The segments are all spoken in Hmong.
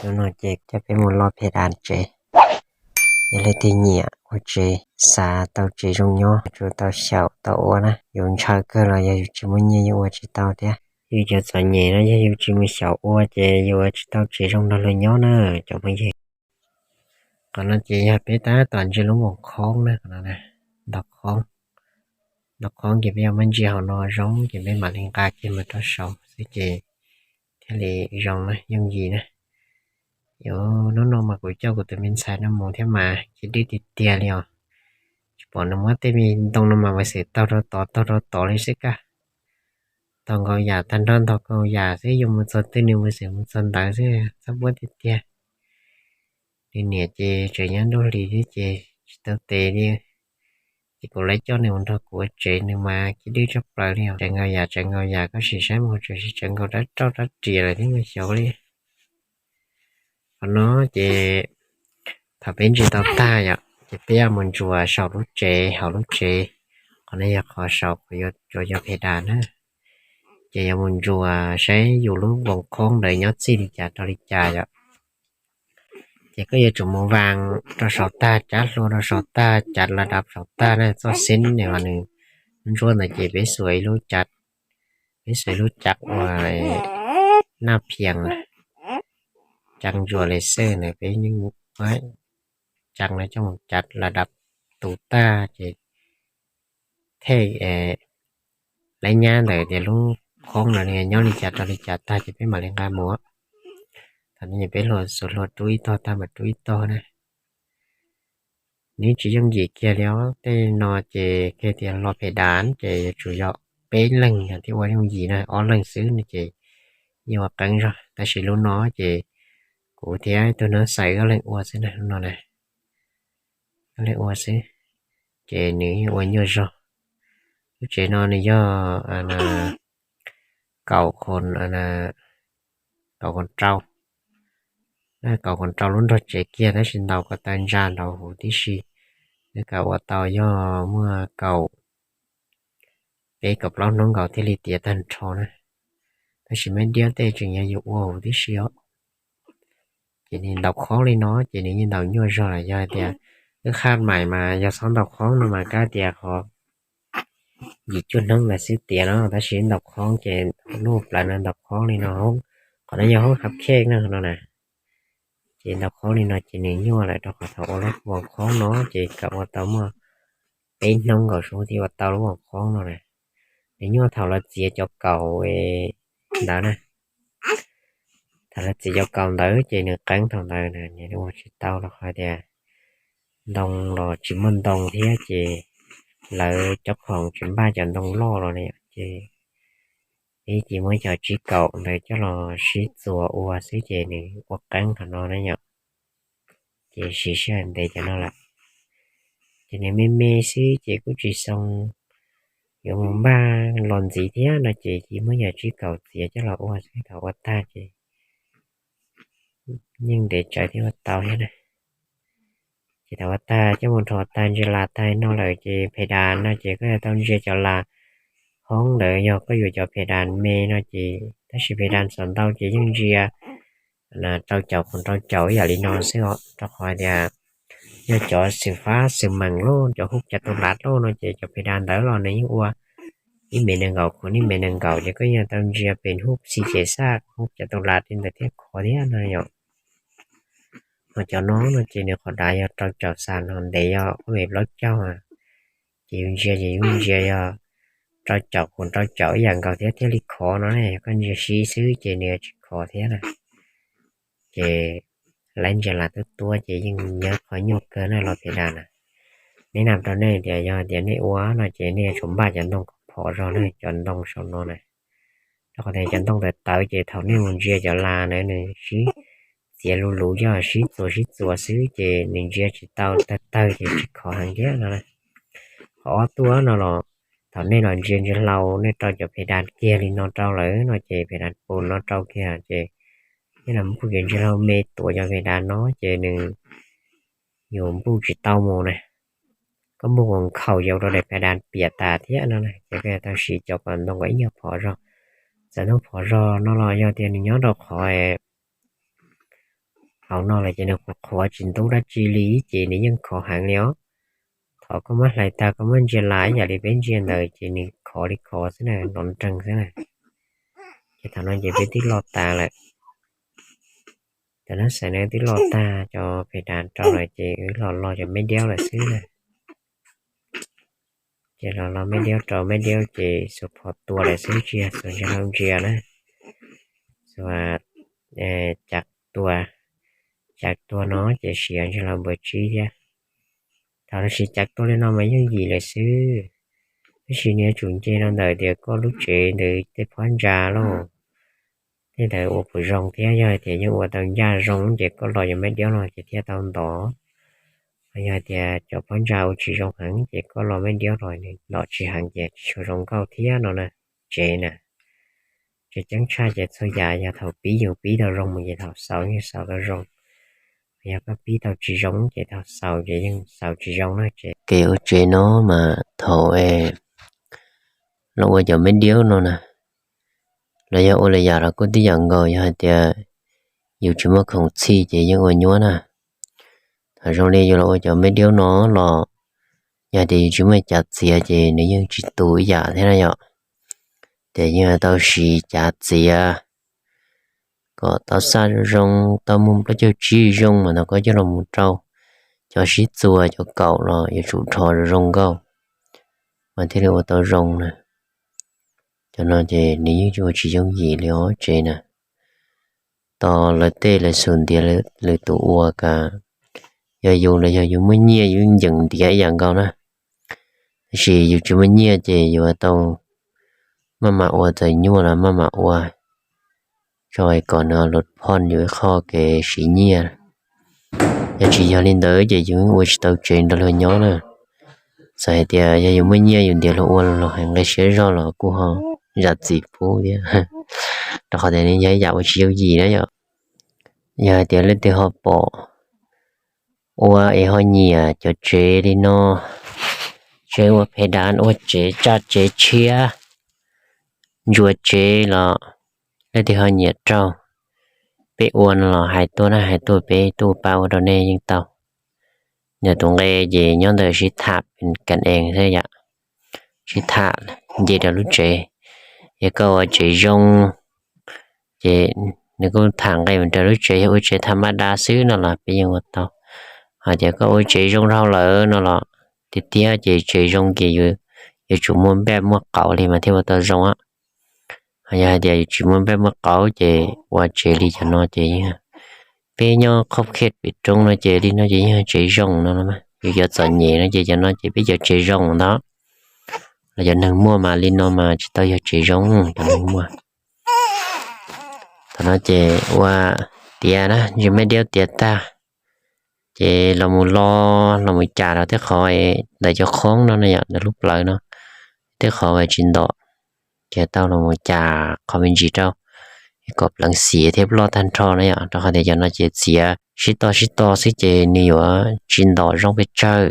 Hnub no ces coj peb mus loj phem das tsev. Yog leej twg nyiam ua tsev, xav tau tsev zoo nyob, yuav tsum tau xyaum tau ua na. Yus ntshaw kawg los yog yus tsis muaj nyiaj yeej ua tsis tau thiab. Yus cov txom nyem no yog yus tsis mus xyaum ua ces yus ua tsis tau tsev zoo nrog luag nyob na cov phooj ywg. Qhov no ces yog peb tab tom ntsia lub voos khoob na, qhov no na, ntau khoob. Ntau khoob ces peb yuav muab ntsia hauv no zoo ces peb mam li nqa kiag mus rau saud xwb ces thiaj li zoo na, yooj yim na. Yuav hnub no mas kuv coj kuv tus me ntxhais no mus thiab mas khib dwb tiag tiag li os. Tsis pom nws muab tej me ntoo no mas mus xwm taug rau tod taug rau tod li xwb kaj. Ntog nkaus yam tag nrho, ntog nkaus yam xwb, yuav mus txog twg nws mus xwm mus txog ntawd xwb, txhob puab tiag tiag. Nws niam ces tseem nyob nruab hlis thiab ces tsis tau tes li. Ces kuv lawv coj nws mus nrog kuv ua tsev, nws mas khib dwb tshaj plaws li os. Tsawv nkaus yam, tsawv nkaus yam, koj sim saib mus tseem sib tsawv nkaus rab rauj rab riam lawm thiab mas xyov li. Qhov no ces thaum peb ntsia tau tag yom, ces peb yuav mus ntsuas saum lub tsev, hauv lub tsev. Qhov no yog qhov saum kuv yuav tsuas yog phem das na. Ces yuav mus ntsuas saib yus lub voos khoob ntawd nyob txij li cas rau li cas yom. Ces koj yuav tsum mus vas rau saum tag, cab hlua rau saum tag, cav la dab saum tag na, txoj xeeb ne, nws ntsuab ntawd ces peb xuas ib lub cav, peb xuas ib lub cav ua naj phias, cav ntsuas laser ntawd peb yeej ua cav no coj mus cav la dab tus tag ces thej leb nyab ntawd tias lub khoob no nws nyob li cas rau li cas tag ces peb mam li nqa mus. Thaum no peb hlua xuas hlua rub ib tog tag mas rub ib tog na. Nws tsis yooj yim kiag li os, tej no ces kiag tias los phem das ces yuav tsum yog peb leeg thiaj ua yooj yim na, ob leeg xwb no ces yeej ua qeeb zog. Tab sis lub no ces kuv thiab tus no xaiv ob leeg ua xwb na, lub no na, ob leeg ua xwb ces nws yeej ua nyuaj zog. Lub tsev no nws yog kaum, kaum khoom rau, kaum khoom rau lub nrog tsev kiag tab sis ntaus ko taw ntsa nraud huv tib si. Twb kav ua tau yog muaj kaum peb kaum plaub hnub nkaus thiaj li tiav tag nrho na. Tab sis me diab tej tseem yog yus ua huv tib si os. Ces nws ntaus khoob li no ces nws yeej ntaus nyuaj zog lawm. Yog tias wb khaj maim mas yog txhob ntaus khoob no mas kab tias qhov yim cuaj hnub ntawd xwb tiav no, tab sis ntaus khoob ces lub plawv no ntaus khoob li no, qhov no yog hoob khab khej no na. Ces ntaus khoob li no ces nws nyuaj lawm rau qhov thaum ua lub voos khoob no ces kav ua tau muaj peb hnub nkaus suv thiaj ua tau lub voos khoob no na. Nws nyuaj thaum los txiav cov kaus ntawd na. Thaum los txiav cov kaus ntawd ces nws qeeb thaum ntawd na, nws ua tsis tau rau qhov tias ntoo los tsis muaj ntoo thiab ces lawv cov khoom tsis npaj cov ntoo loj los ne ces ib ces muab cov tsib kaum ntawd coj los sib txuas ua xwb ces nws ua qeeb qhov no na yom. Ces siv sij hawm ntev cov no lawm. Ces nws me me xwb ces kuj tsis xoo yuav mus npaj los ntxiv thiab no ces cia muab yog tsib kaum txiav coj los ua xwb, thaum ua tag ces yeej ntev tsawv thiab ua tau thiab na. Ces thaum ua tag coj mus rho tag ntsia las tag no lawm ces phem das no ces koj yuav tau ntsia cov las hoob ntawd, yog koj yuav cov phem das me no ces, tab sis phem das txom ntau ces yeej ntsia rau caum khoom rau caum ib yam li no xwb os, rau qhov tias yog cov xwm fab xwm meem loj, cov hub cav tus lav loj no ces cov phem das ntawd los nws yeej ua ib mev nees nkaum khoom, ib mev nees nkaum ces koj yeej tau ntsia pem hub xi ces xaj hub cav tus lav li ntawd thiaj khov thiab no yom. Ho cov no no ces nws qhov dav yog rau caum xas no ntev yog ob mev plaub caug, ces yus ntsia ces yus ntsia yog rau caum khoom rau caum ib yam nkaus thiab thiaj li khov no ne. Yog koj ntsia sib xwb ces nws tsis khov thiab na. Ces lawv ntsia las tuab tuab ces yeej nyob qhov nyuaj kawg na los phem das na. Nej nam rau nej tias yog tias nej ua no ces nej yuav tsum npaj cov ntoo kom phom zog na, cov ntoo saum no na. Rau qhov tias cov ntoo tawv tawv ces thaum nej mus ntsia cov las na nws sib txiav luv luv, yog sib txuas sib txuas xwb ces nws ntsia tsis tau tawg tawg ces tsis khov heev thiab no. Qhov ob tuaj no los thaum nej los ntsia ntsia hlau nej rau cov phem das kiag li no rau lawm no ces phem das pus no rau kiag ces nej los npuj cov ntsia hlau me tuav cov phem das no ces nws yus npuj tsis tau mus na. Koj npuj mus nkhaus yau rau daim phem das piam tas thiab no na. Ces koj yuav tau siv cov kom ntoo kom ib nyuag phom zog. Txawm ntoo phom zog no los yog tias nws nyob rau qhov Thaum no lawm ces nws qhuav qhuav tsis ntub dab tsi li ces nws yeej khov heev li os. Thaum koj muab hlais tag koj muab ntsia las ib yam li peb ntsia ntawd ces nws khov li khov xwb na, nrov nreeg xwb na. Ces thaum no ces peb twb loj tas lawm. Cov nab xaim no twb loj tag, cov phem dav rau lawm ces wb los lo cov meb diaub lawm xwb na. Ces los lo meb diaub rau, meb diaub ces xuas phom tua lawm xwb, tsis yog xuas ntsia hlau ntsia na. Xuas cav tua, cav tua no ces siav ntsia hlau npawv tsib thiab. Thaum no siv cav tua li no mas yooj yim lawm xwb. Tab sis nws yuav tsum nce rau ntawm tias koj lub tsev ntawd tej phab ntsa lauj, tej ntawd ua puas zoo thiab. Yog hais tias yeej ua tau ncaj zoo ces koj los yog meb diaub no ces thiaj tau ntov. Yog hais tias cov phab ntsa ua tsis zoo heev ces koj los meb diaub los nws ntov tsis heev ces tsis tshua zoo nkauj thiab no na. Tsev na, tsev ceeb tshaj ces txhua yam yog thaum pib yus pib tau zoo mus ces thaum xaus yeej xaus tau zoo. Yog koj pib tau tsis zoo ces thaum xaus ces yeej xaus tsis zoo na. Tsev, kev ua tsev no mas thaum los ua cov meb diaub no na, los yog ua li yam los kuj tib yam nkaus, yog hais tias yus tsis muaj khoom txhij ces yeej ua nyuab na. Thaum zoo li yus los ua cov meb diaub no los, yog tias yus tsis muaj cav txiav ces nws yeej tsis tu ib yam thiab na yom. Ces yeej tau siv cav txiav kom tau xaj zoo zoo, tau muaj plaub caug tsib zoo mas tau koj coj los mus rau cov sib txuas cov kaum los yuav tsum rho zoo zoo nkauj mas thiaj li ua tau zoo na. Cov no ces nws yeej ua tsis yooj yim li os tsev na. Tos lawv tej lawv xus ntiav lwm tus ua kas, yog yus los yog yus muaj nyiaj yus ncees ntiav ib yam nkaus na. Tab sis yus tsis muaj nyiaj ces yuav tau maj mam ua txawm nyuaj los maj mam ua, tso kom nws lus phoj yus ib qho kev siv nyiaj. Yog tsis yog li ntawd ces yus ua tsis tau tsev nrog luag nyob na. Txawm hais tias yog yus muaj nyiaj yus ntiav luag ua los hais nqe siab zog los kuj ho zam txim pub thiab, rau qhov tias nws yog ib yam ua tsis yooj yim na yom. Yog hais tias leej twg ho pom ua es ho nyiam cov tsev li no, tsev ua phem dav, ua tsev tsaj tsev tshiab, ntsuas tsev los leej twg ho nyiam raug peb ua no los hais tuaj na, hais tuaj peb tuaj pab ua rau nej yeej tau. Ntawm tus nqe ces nyob ntawm sib tham kam ees thiab yom, sib tham nce rau lub tsev. Yog koj ua tsev zoo ces nws kuj tham nqe mus rau lub tsev, yog ua tsev tham maj dab xwb no los peb yeej ua tau. Hos tias koj ua tsev zoo dhau lawm no los tiag tiag ces tsev zoo ces yuav tsum muaj npaj muaj qauv li mas thiaj ua tau zoo. Hos yog hais tias yus tsis muaj npaj muaj qauv ces ua tsev li cov no ces yeej, peb nyob qhob khiaj pem roob no ces li no ces yeej tsev zoo no, yus cov txom nyem no ces cov no ces peb cov tsev zoo ntag. Los cov neeg muaj mas li no mas tsis tau yog tsev zoo, cov neeg muaj. Thaum no ces ua tiav na, ntsis mej diab tiav tag ces los mus lo, los mus cas rau tej qhov ntawm cov qhoob no na yom, ntawm lub plawv no, tej qhov uas tsis ntom ces tau los mus cas qhov me ntsis rau kom pleev xiav thiab ploj tag nrho na yom, rau qhov tias cov no ces txiav sib toj sib toj xwb ces nws yuav tsis ntom zoo pes tsawg.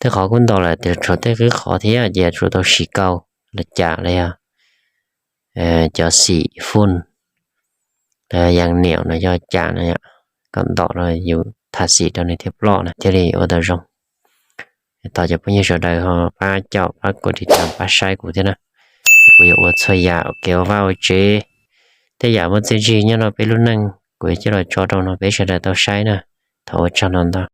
Tej qhov kuj ntom lawm tiam sis tshuav tej qhov thiab ces tshuav tau siv kauj los cas los yog cov xim fun, yas niam no yog cas no yom, kom ntom los yus tham xim rau nws thiaj ploj na thiaj li ua tau zoo. Thov cov phooj ywg sawv daws ho pab caum pab kuv tiv tam pab saib kuv thiab na. Kuv yuav ua txhua yam kev ua vaj ua tsev, tej yam muaj txiaj ntsig nyob rau peb lub neej kuv yuav coj los tso rau no peb sawv daws tau saib na. Thov ua tsaug ntau ntau.